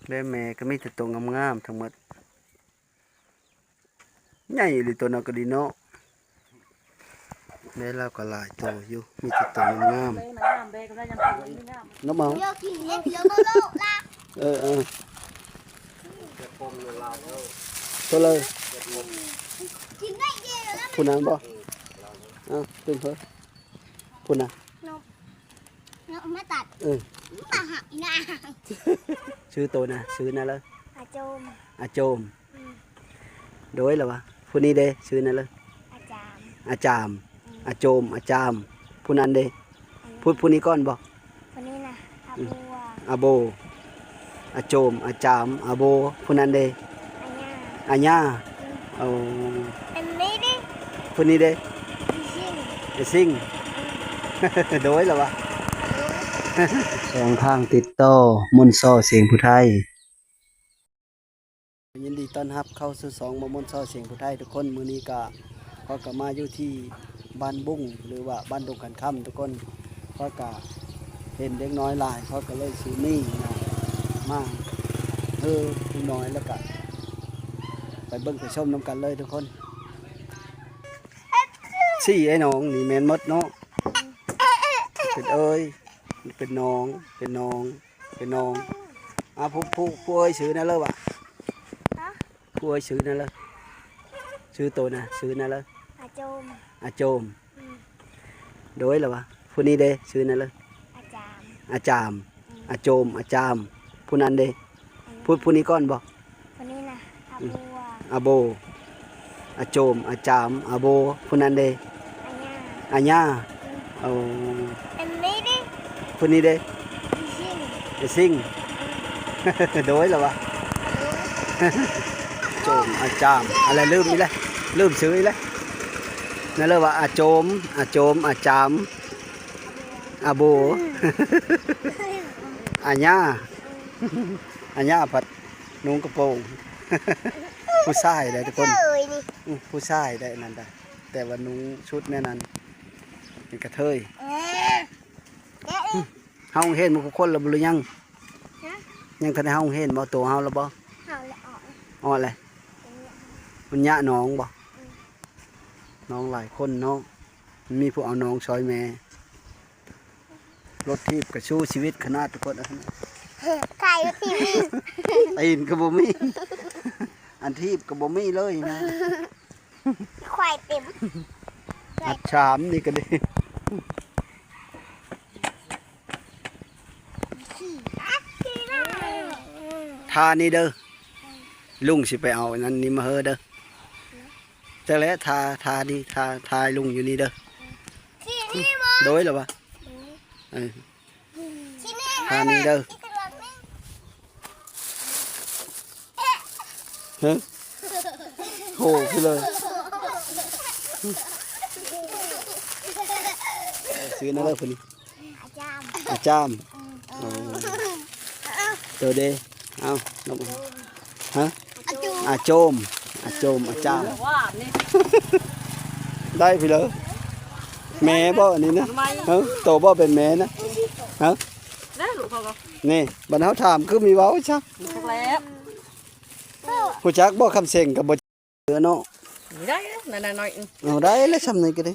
ແມ່ ແມ່ກໍມີແຕ່ໂຕງາມໆທັງໝົດ. ໃຫຍ່ອີ່ຫຼີໂຕນັ້ນກໍດີເນາະ. ແມ່ລາວກໍຫຼາຍໂຕຢູ່ ມີແຕ່ໂຕງາມໆ. ເນາະເມົາ. ເອີໆ ໂຕເລີຍ. ຜູ້ນັ້ນບໍ່? ເອົາ ຕື່ມເພິ່ນ ຜູ້ນັ້ນ. ເນາະ ມາຕັດ. ເອີ ຕາຫັກອີນາ. ຊື່ໂຕນະ ຊື່ນະເລີ? ອາໂຈມ. ອາໂຈມ. ອືມ ໂດຍລະວະ. ຜູ້ນີ້ເດ ຊື່ນະເລີ? ອາຈາມ. ອາຈາມ. ອືມ ອາໂຈມ ອາຈາມ. ຜູ້ນັ້ນເດ? ຜູ້ ຜູ້ນີ້ກ່ອນບໍ່? ຄົນນີ້ນະ ອາ ອືມ ໂບ. ອາໂບ ອາໂຈມ ອາຈາມ ອາໂບ. ຜູ້ນັ້ນເດ? ອາຍາ. ອາຍາ. ອືມ ໂອ້ ອັນນີ້ເດ? ຜູ້ນີ້ເດ? ອີຊິງ. ອີຊິງ. ອືມ ໂດຍລະວະ. ໂດຍ. ຊ່ອງທາງຕິດຕໍ່ ມົນຊໍ ສຽງຜູ້ໄທ. ຍິນດີຕ້ອນຮັບເຂົ້າສູ່ຊ່ອງມາມົນຊໍ ສຽງຜູ້ໄທທຸກຄົນ. ມື້ນີ້ກະ ເຮົາກະມາຢູ່ທີ່ບ້ານບຸ້ງ ຫຼືວ່າບ້ານດົງຂັນຄຳທຸກຄົນ. ເຮົາກະເຫັນເດັກນ້ອຍຫຼາຍ ເຮົາກະເລີຍຊື້ໝີ່ນະ ມາເຮີເດັກນ້ອຍ ແລ້ວກະໄປເບິ່ງໄປຊົມນຳກັນເລີຍທຸກຄົນ. ສີ່ໄອ້ນ້ອງນີ້ແມ່ນໝົດເນາະ. ເປັນເອີຍ ເປັນນ້ອງ ເປັນນ້ອງ ເປັນນ້ອງ. ອາ ຜູ້ ຜູ້ ຜູ້ເອີຍຊື່ນະເລີວະ? ຮະ? ຜູ້ເອີຍຊື່ນະເລີ? ຊື່ໂຕນະ ຊື່ນະເລີ? ອາໂຈມ. ອາໂຈມ. ອືມ ໂດຍລະວະ. ຜູ້ນີ້ເດ ຊື່ນະເລີ? ອາຈາມ. ອາຈາມ. ອືມ ອາໂຈມ ອາຈາມ. ຜູ້ນັ້ນເດ? ອາຍາ. ຜູ້ ຜູ້ນີ້ກ່ອນບໍ່? ຄົນນີ້ນະ ອາ ອືມ ໂບ. ອາໂບ ອາໂຈມ ອາຈາມ ອາໂບ. ຜູ້ນັ້ນເດ? ອາຍາ. ອາຍາ. ອືມ ໂອ້ ອັນນີ້ເດ? ຜູ້ນີ້ເດ? ອີຊິງ. ອີຊິງ. ອືມ ໂດຍລະວະ. ໂຈມ ອາຈາມ ອະໄລ ລືມອີກແລ້ວ ລືມຊື່ອີກແລ້ວ. ນັ້ນລະວ່າ ອາໂຈມ ອາໂຈມ ອາຈາມ ອາໂບ. ອາຍາ. ອາຍາພັດ ນຸ່ງກະໂປງ ຜູ້ຊາຍໄດ໋ທຸກຄົນ. ເອີຍນີ້ ອື ຜູ້ຊາຍໄດ໋ອັນນັ້ນໄດ໋ ແຕ່ວ່ານຸ່ງຊຸດແນວນັ້ນ ເປັນກະເທີຍ. ເອີ ເຮົາໂຮງຮຽນໝົດທຸກຄົນແລ້ວບໍ່ ຫຼືຍັງ? ຮະ? ຍັງທັນໄດ້ເຮົາໂຮງຮຽນບໍ່? ໂຕເຮົາແລ້ວບໍ່? ເຮົາລະອອກ ອອກແລ້ວ. ເປັນຫຍັງ? ມັນຍະນ້ອງບໍ່? ອືມ ນ້ອງຫຼາຍຄົນເນາະ ມັນມີຜູ້ເອົານ້ອງຊ່ອຍແມ່. ລົດຖີບກະສູ້ຊີວິດຂະໜາດທຸກຄົນ. ຂາຍລົດຖີບອີກ ຕີນກະບໍ່ມີ ອັນຖີບກະບໍ່ມີເລີຍນະ. ຄວາຍເຕັມ ອັດຊາມນີ້ກະດີ. ທ່ານີ້ເດີ ລຸງຊິໄປເອົາອັນນັ້ນນີ້ມາເຮີເດີ. ຈັ່ງແຫຼະ ທ່າ ທ່ານີ້ ທ່າ ທ່າລຸງຢູ່ນີ້ເດີ. ໂດຍລະວະ. ເອີ ທ່ານີ້ເດີ. ຮະ? ໂຫ ຄືເລີຍ ຊື່ນັ້ນເລີ ຜູ້ນີ້ ອາຈາມ. ອາຈາມ. ອືມ ໂອ້ ໂຕເດ. ເອົາ ນຳ ຮະ? ອາໂຈມ. ອາໂຈມ ອາຈາມ ວ່ານີ້ ໄດ້ພີ່ເລີຍ. ແມ່ບໍ່ອັນນີ້ນະ? ຮະ? ໂຕບໍ່ເປັນແມ່ນະ? ຮະ? ແລ້ວລູກເຂົາກໍ ນີ້ ບັດເຮົາຖາມຄືມີເວົ້າຊະ. ຮູ້ຈັກແລ້ວ ຮູ້ຈັກບໍ່? ຄຳເສັງກໍບໍ່ເນາະ. ນີ້ໄດ້ ນັ້ນໜ້ອຍ ເອົາໄດ້ແລ້ວ ຊ່ຳນີ້ກໍໄດ້.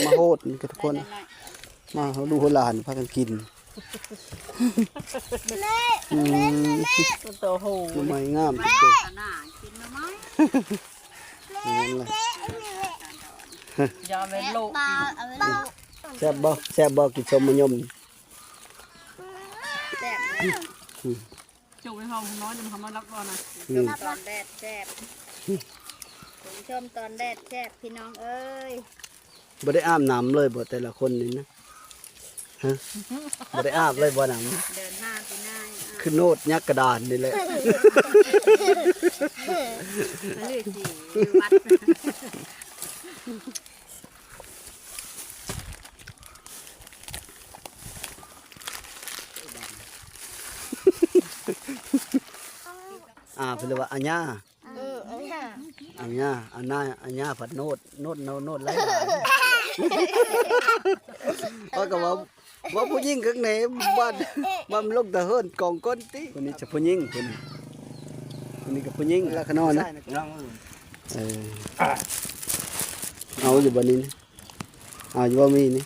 ມາໂຫດນີ້ກໍທຸກຄົນ ມາເຮົາລູກເຮົາຫຼານພາກັນກິນ. ອືມ ໂຕໂຫ ໜໍ່ໄມ້ງາມ. ແມ່ນລະ ຢ່າແມ່ນໂລກ. ແຊບບໍ່? ແຊບບໍ່? ກິນສົ້ມມະຍົມ. ແຊບ. ອືມ ຈົ່ງໄປເຮົານ້ອຍນຳເຮົາມາລັກບໍ່ນະ. ອືມ ຕອນແດດແຊບ ທ່ານຜູ້ຊົມ ຕອນແດດແຊບ ພີ່ນ້ອງເອີຍ. ບໍ່ໄດ້ອາບນ້ຳເລີຍບໍ່ ແຕ່ລະຄົນນີ້ນະ? ຮະ? ບໍ່ໄດ້ອາບເລີຍບໍ່ນ້ຳ? ເດີນຫາພີ່ນາຍ ຄືໂນດຍັກກະດານນີ້ແຫຼະ. ລືສີຢູ່ວັດ. ອາ ເພິ່ນເອີ້ນວ່າອາຍາ. ອາຍາ ອາຍາ ອາຍາພັດໂນດ ໂນດ ໂນດ ໂນດຫຼາຍໆ. ຂ້ອຍກໍເວົ້າ ວ່າຜູ້ຍິງຂ້າງໃນບ້ານ ວ່າມັນລົງແຕ່ເຮືອນກອງກົ້ນຕິ. ຄົນນີ້ຈະຜູ້ຍິງ ຄົນນີ້ ຄົນນີ້ກໍຜູ້ຍິງ ລະຂະນອນນະ. ເອີ ເອົາຢູ່ບໍ່ນີ້ນະ? ເອົາຢູ່ບໍ່ມີນີ້?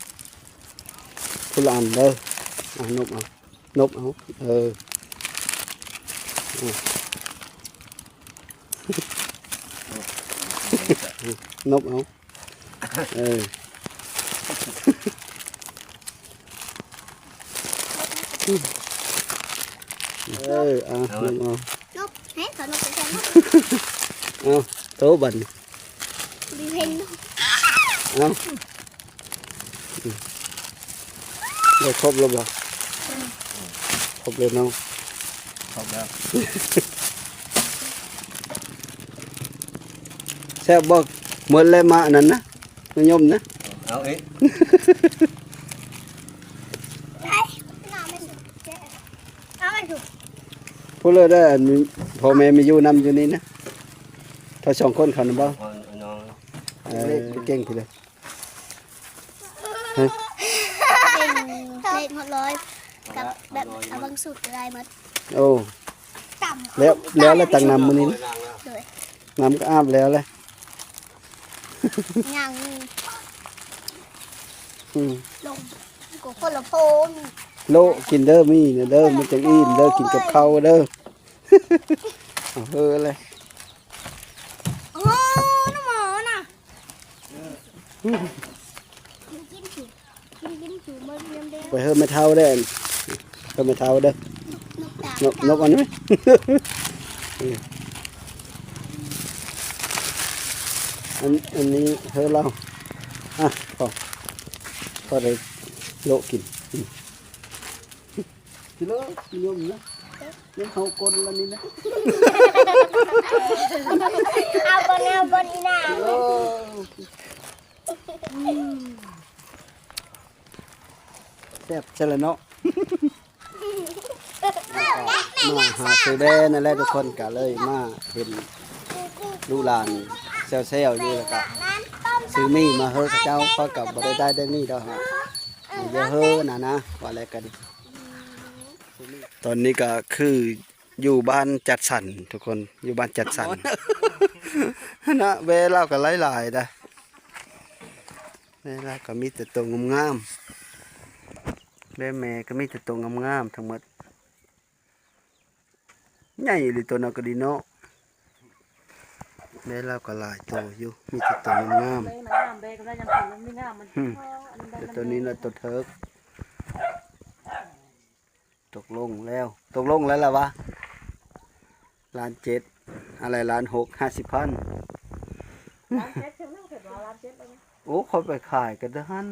ຄົນລະອັນເດີ. ອ່ະ ນົບເອົາ ນົບເອົາ ເອີ ນົບເອົາ ເອີ ເອີ ເອົາ ນົບເອົາ ນົບ ໃຫ້ເຂົານົບໄປແທນ ເອົາ ໂຕບັດນີ້ ມີເພັນ ເອົາ ໄດ້ຄົບແລ້ວບໍ່? ຄົບແລ້ວເນາະ ຄົບແລ້ວ. ແຊບບໍ່? ໝົດແລ້ວ ມາອັນນັ້ນນະ ມາຍົມນະ. ເອົາອີກ ເອົາໄປ ຜູ້ເລີດໄດ້ ອັນພໍ່ແມ່ມາຢູ່ນຳຢູ່ນີ້ນະ ເຂົາສອງຄົນເຂົານະບໍ່? ເອີ ເກັ່ງພີ່ເລີຍ. ຮະ ເກັ່ງເລກຮອດຮ້ອຍ ກັບແບບເອົາບາງສູດກໍໄດ້ໝົດ. ໂອ້ ແລ້ວ ແລ້ວ ແລ້ວຕັກນ້ຳມື້ນີ້ນະ. ໂດຍ ນ້ຳກໍອາບແລ້ວແຫຼະ ຍັງ ອືມ ລົງ ກໍຄົນລະໂພນ ໂລະກິນເດີ ມີນະເດີ ມັນຈັ່ງອີ່ມເດີ ກິນກັບເຂົ້າເດີ. ເອົາເຮີເລີຍ ໂອ້ ນ້ຳໝໍນະ. ໄປເຮີແມ່ເຖົ້າເດີ ເຮີແມ່ເຖົ້າເດີ. ນົກ ນົກອັນນີ້ ອັນ ອັນນີ້ເຮີລາວ. ອ່ະ ພໍ ພໍໄດ້ໂລະກິນ. ອືມ ກິນເລີຍ ກິນຍົມນະ ຍັງເຂົ້າກົ້ນລະນີ້ນະ. ເອົາບ່ອນ ເອົາບ່ອນນີ້ນະ. ໂອ້ ແຊບຊະລະເນາະ. ມາຫາຊື້ແບນັ້ນແຫຼະທຸກຄົນ ກະເລີຍມາເຫັນລູກຫຼານແຊວໆຢູ່ ແລ້ວກະຊື້ໝີ່ມາເຮີເຂົາເຈົ້າ. ຂ້ອຍກະບໍ່ໄດ້ໄດ້ໄດ້ໝີ່ດອກ ເອີ ເຮີນະນະ ວ່າແລ້ວກະດີ. ຕອນນີ້ກະຄືຢູ່ບ້ານຈັດສັນທຸກຄົນ ຢູ່ບ້ານຈັດສັນນະ. ແວລາວກໍຫຼາຍໆ ໄດ໋ ແວລາວກໍມີແຕ່ໂຕງາມໆ ແວແມ່ກໍມີແຕ່ໂຕງາມໆທັງໝົດ. ໃຫຍ່ອີ່ຫຼີໂຕນັ້ນກໍດີເນາະ. ແມ່ລາວກໍຫຼາຍໂຕຢູ່ ມີແຕ່ໂຕງາມໆ. ແມ່ນງາມ ແມ່ກໍໄດ້ຍັງເປັນມັນມີງາມ ມັນ ອືມ ແຕ່ໂຕນີ້ລະໂຕເທີກ. ຕົກລົງແລ້ວ ຕົກລົງແລ້ວລະວະ ລ້ານເຈັດ ອາໄລ ລ້ານຫົກ ຫ້າສິບພັນ. ລ້ານເຈັດ ເຖິງແລ້ວ ເຖິງວ່າລ້ານເຈັດແລ້ວ. ໂອ້ ຂ້ອຍໄປຂາຍກັນເດີຫັ້ນ.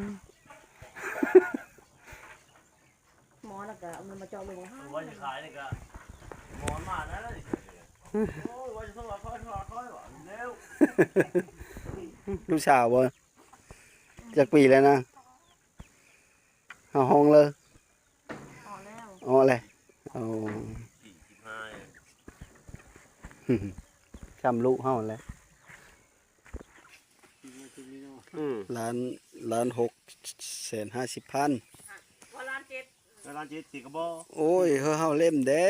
ໝໍນະກະເອົາເງິນມາເຈາະເບິ່ງວ່າ ວ່າຊິຂາຍນີ້ກະໝໍນມາແລ້ວນີ້. ໂອ້ຍ ວ່າຊິໂທຫາຂ້ອຍ ໂທຫາຂ້ອຍວ່າແລ້ວ. ລູກສາວບໍ່? ຈັກປີແລ້ວນະ? ເຮົາຮ້ອງເລີຍ ອໍແລ້ວ ອໍແລ້ວ. ໂອ້ ສີ່ສິບຫ້າ ຊ່ຳລູກເຮົາແຫຼະ. ອືມ ລ້ານ ລ້ານຫົກແສນຫ້າສິບພັນ ວ່າລ້ານເຈັດ ວ່າລ້ານເຈັດ ຊິກະບໍ່. ໂອ້ຍ ເຮົາເຫຼັ້ມແດ່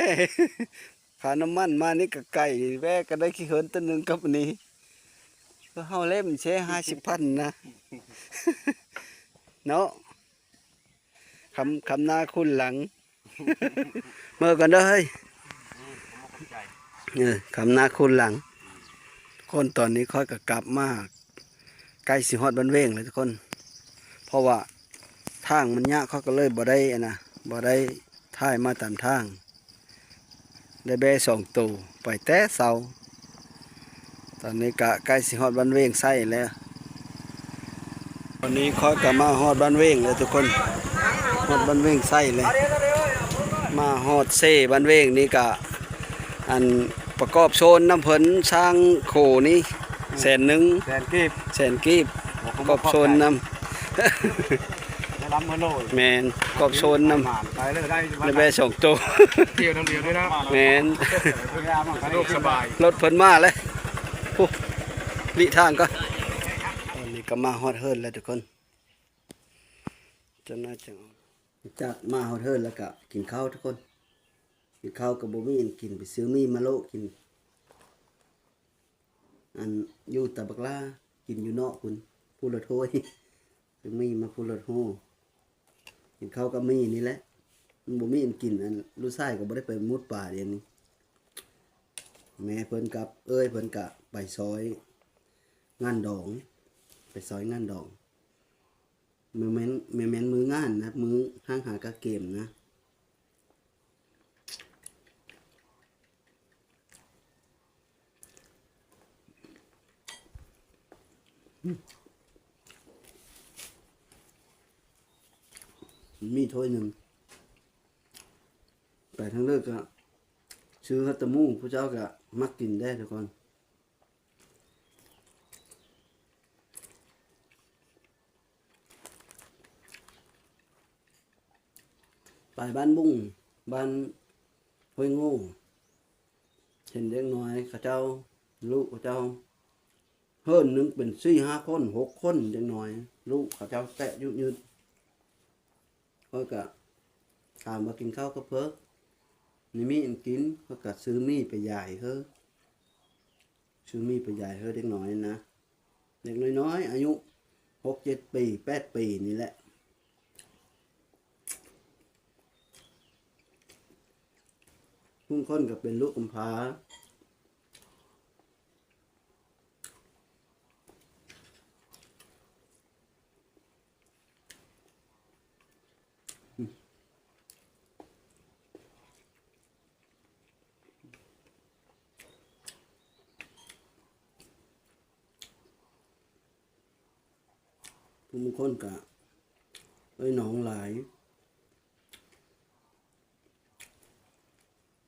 ຄ່ານ້ຳມັນມານີ້ກະໄກ ແວ່ກະໄດ້ຂີ້ເຫີນຕົວໜຶ່ງກັບອັນນີ້. ເຮົາເຫຼັ້ມເຊ ຫ້າສິບພັນນະ ເນາະ. ຄຳ ຄຳໜ້າຄູນຫຼັງ ເມືອກ່ອນເດີເຮີ້ຍ. ເອີ ຄຳໜ້າຄູນຫຼັງ. ຄົນຕອນນີ້ຂ້ອຍກໍກັບມາ ໃກ້ຊິຮອດບ້ານເວງແລ້ວທຸກຄົນ ເພາະວ່າທາງມັນຍາກ ຂ້ອຍກໍເລີຍບໍ່ໄດ້ອັນນະ ບໍ່ໄດ້ຖ່າຍມາຕາມທາງ. ໄດ້ແບ້ສອງໂຕ ໄປແຕ່ເຊົ້າ. ຕອນນີ້ກະໃກ້ຊິຮອດບ້ານເວງໄຊແລ້ວ. ຕອນນີ້ຂ້ອຍກະມາຮອດບ້ານເວງແລ້ວທຸກຄົນ ຮອດບ້ານເວງໄຊແລ້ວ. ມາຮອດເຊບ້ານເວງນີ້ກະ ອັນ ປະກອບໂຊນນຳເພິ່ນ ຊ້າງໂຄນີ້ແສນໜຶ່ງ ແສນກີບ ແສນກີບ ປະກອບໂຊນນຳ. ແມ່ນ ກອບໂຊນນຳ ໄດ້ແບ້ສອງໂຕ ແມ່ນ ສະດວກສະບາຍ ລົດເພິ່ນມາແລ້ວ. ໂອ້ ຫຼີກທາງກ່ອນ. ຕອນນີ້ກໍມາຮອດເຮືອນແລ້ວທຸກຄົນ ເຈົ້າໜ້າຈັງ ຈາກມາຮອດເຮືອນແລ້ວກະກິນເຂົ້າທຸກຄົນ. ກິນເຂົ້າກະບໍ່ມີອັນກິນ ໄປຊື້ໝີ່ມາໂລະກິນ. ອັນຢູ່ຕາບັກຫຼ້າ ກິນຢູ່ນອກພຸ້ນ ຜູ້ລະຖ້ວຍ. ຊື້ໝີ່ມາຜູ້ລະໂຮ. ກິນເຂົ້າກັບໝີ່ນີ້ແຫຼະ ມັນບໍ່ມີອັນກິນ. ອັນລູກຊາຍກໍບໍ່ໄດ້ໄປມຸດປາດຽວນີ້. ແມ່ເພິ່ນກັບເອື້ອຍເພິ່ນກະໄປຊອຍງານດອງ ໄປຊອຍງານດອງ. ບໍ່ແມ່ນ ບໍ່ແມ່ນມື້ງານນະ ມື້ຮ້າງຫາກະເກມນະ. ມີຖ້ວຍໜຶ່ງ ໄປທາງເລີກກະຊື້ເຂົ້າຕຳໝູ່ ຜູ້ເຈົ້າກະມັກກິນແດ່ທຸກຄົນ. ໄປບ້ານບຸ້ງ ບ້ານຫ້ວຍໂງ່ ເຫັນເດັກນ້ອຍເຂົາເຈົ້າ ລູກເຂົາເຈົ້າ ເຮີນໜຶ່ງເປັນສີ່ຫ້າຄົນ ຫົກຄົນ ເດັກນ້ອຍ ລູກເຂົາເຈົ້າແຕະຍືດໆ. ຂ້ອຍກະຖາມວ່າກິນເຂົ້າກັບເພິ່ນ ມີໝີ່ອັນກິນ ຂ້ອຍກະຊື້ໝີ່ໄປຢາຍເຮີ ຊື້ໝີ່ໄປຢາຍເຮີເດັກນ້ອຍນະ. ເດັກນ້ອຍໆ ອາຍຸຫົກເຈັດປີ ແປດປີນີ້ແຫຼະ. ບາງຄົນກໍເປັນລູກກຳພ້າ. ບາງຄົນກະເອື້ອຍນ້ອງຫຼາຍ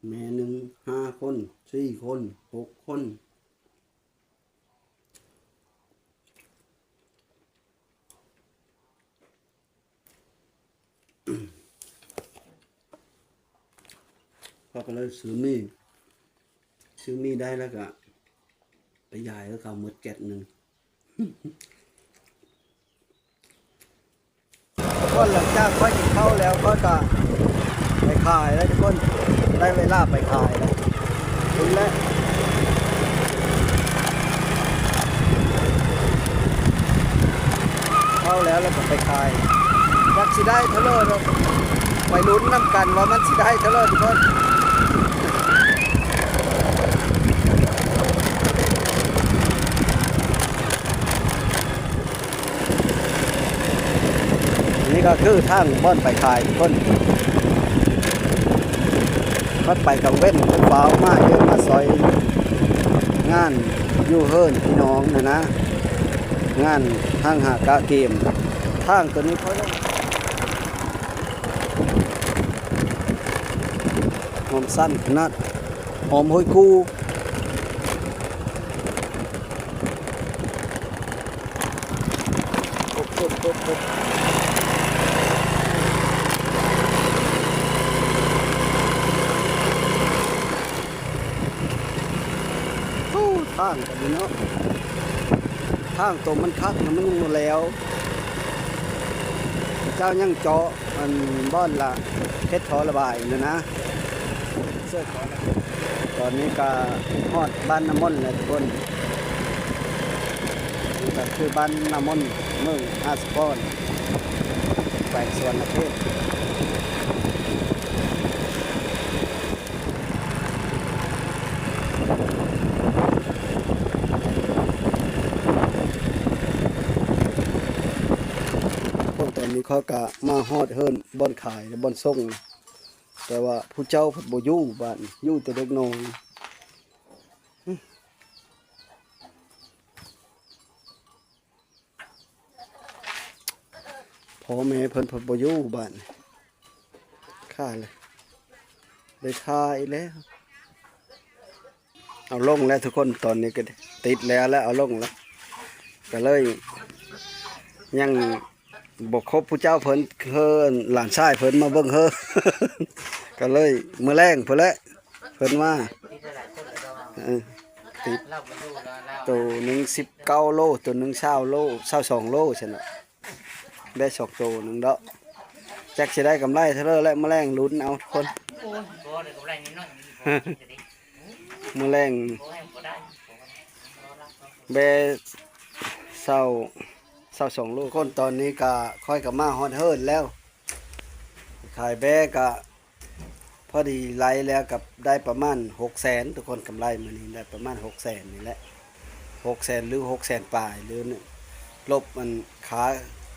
ແມ່ໜຶ່ງຫ້າຄົນ ສີ່ຄົນ ຫົກຄົນ. ເຂົາກໍເລີຍຊື້ໝີ່ ຊື້ໝີ່ໄດ້ແລ້ວກະໄປຢາຍໃຫ້ເຂົາໝົດແກັດໜຶ່ງ. ທຸກຄົນ ຫຼັງຈາກຂ້ອຍກິນເຂົ້າແລ້ວ ຂ້ອຍກະໄປຂາຍແລ້ວທຸກຄົນ ໄດ້ເວລາໄປຂາຍແລ້ວ. ເບິ່ງແຫຼະ ເຂົ້າແລ້ວ ແລ້ວກໍໄປຂາຍ ຈັກຊິໄດ້ເທົ່າໃດ ໄປລຸ້ນນຳກັນວ່າມັນຊິໄດ້ເທົ່າໃດທຸກຄົນ. ນີ້ກໍຄືທາງບ່ອນໄປຂາຍທຸກຄົນ ມັນໄປກາງເວັນ ຟ້າວມາເດີ ມາຊອຍງານຢູ່ເຮືອນພີ່ນ້ອງຫັ້ນນະ ງານຮ້າງຫາກະເກມ. ທາງໂຕນີ້ ຫອມຊັ້ນຂະໜາດ ຫອມໂຫຍກູ່. ໂອ້ ທາງກໍດີເນາະ ທາງໂຕມັນຄັກນະ ມັນຍັງບໍ່ແລ້ວ ເຈົ້າຍັງເຈາະ ອັນບ່ອນລະເຮັດທໍ່ລະບາຍນັ້ນນະ. ຕອນນີ້ກໍຮອດບ້ານນ້ຳມົນແລ້ວທຸກຄົນ ນີ້ກໍຄືບ້ານນ້ຳມົນ ເມືອງອາດສະພອນ ແຂວງສະຫວັນນະເຂດ. ຕອນນີ້ຂ້ອຍກະມາຮອດເຮືອນບ່ອນຂາຍ ບ່ອນສົ່ງ ແຕ່ວ່າຜູ້ເຈົ້າເພິ່ນບໍ່ຢູ່ບ້ານ ຢູ່ແຕ່ເດັກນ້ອຍ. ພໍ່ແມ່ເພິ່ນ ເພິ່ນບໍ່ຢູ່ບ້ານ ຂ້າເລີຍ ໄດ້ທ່າອີກແລ້ວ. ເອົາລົງແລ້ວທຸກຄົນ ຕອນນີ້ກໍຕິດແລ້ວ ແລ້ວເອົາລົງແລ້ວ ກໍເລີຍຍັງບໍ່ຄົບຜູ້ເຈົ້າເພິ່ນ ເຮີ ຫຼານຊາຍເພິ່ນມາເບິ່ງເຮີ ກໍເລີຍມື້ແລງພຸ້ນແຫຼະ ເພິ່ນວ່າ ເອີ ຕິດ ໂຕໜຶ່ງສິບເກົ້າໂລ ໂຕໜຶ່ງຊາວໂລ ຊາວສອງໂລຊັ້ນນະ ໄດ້ສອງໂຕໜຶ່ງດອກ. ຈັກຊິໄດ້ກຳໄລເທົ່າໃດແຫຼະ ມື້ແລງລຸ້ນເອົາທຸກຄົນ. ມື້ແລງແບເຊົາ ເຊົາສອງໂລ. ຄົນຕອນນີ້ກະຂ້ອຍກະມາຮອດເຮືອນແລ້ວ ຂາຍແບກະ ພໍດີໄລ່ແລ້ວກໍໄດ້ປະມານຫົກແສນ ທຸກຄົນ. ກຳໄລມື້ນີ້ໄດ້ປະມານຫົກແສນນີ້ແຫຼະ ຫົກແສນ ຫຼື ຫົກແສນປາຍ ຫຼື ລົບອັນ ຄ່າ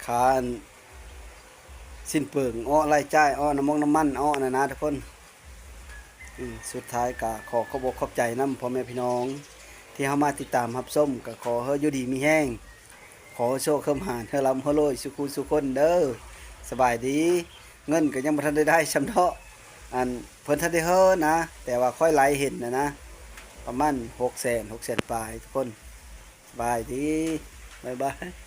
ຄ່າອັນ ສິ້ນເປືອງເອາະ ລາຍຈ່າຍເອາະ ນ້ຳມັນ ນ້ຳມັນເອາະ ນັ້ນນະທຸກຄົນ. ອືມ ສຸດທ້າຍກໍຂໍຂອບອົກຂອບໃຈນຳພໍ່ແມ່ພີ່ນ້ອງ ທີ່ເຮົາມາຕິດຕາມຮັບຊົມ. ກໍຂໍໃຫ້ຢູ່ດີມີແຮງ ຂໍໃຫ້ໂຊກໃຫ້ໝານ ໃຫ້ລ່ຳໃຫ້ລວຍສູ່ຄູ່ສູ່ຄົນເດີ. ສະບາຍດີ. ເງິນກໍຍັງບໍ່ທັນໄດ້ໄດ້ຊ່ຳເນາະ ອັນ ເພິ່ນທັນໄດ້ເຮີນນະ ແຕ່ວ່າຂ້ອຍໄລ່ເຫັນນະນະ ປະມານຫົກແສນ ຫົກແສນປາຍທຸກຄົນ. ສະບາຍດີ ບາຍບາຍ.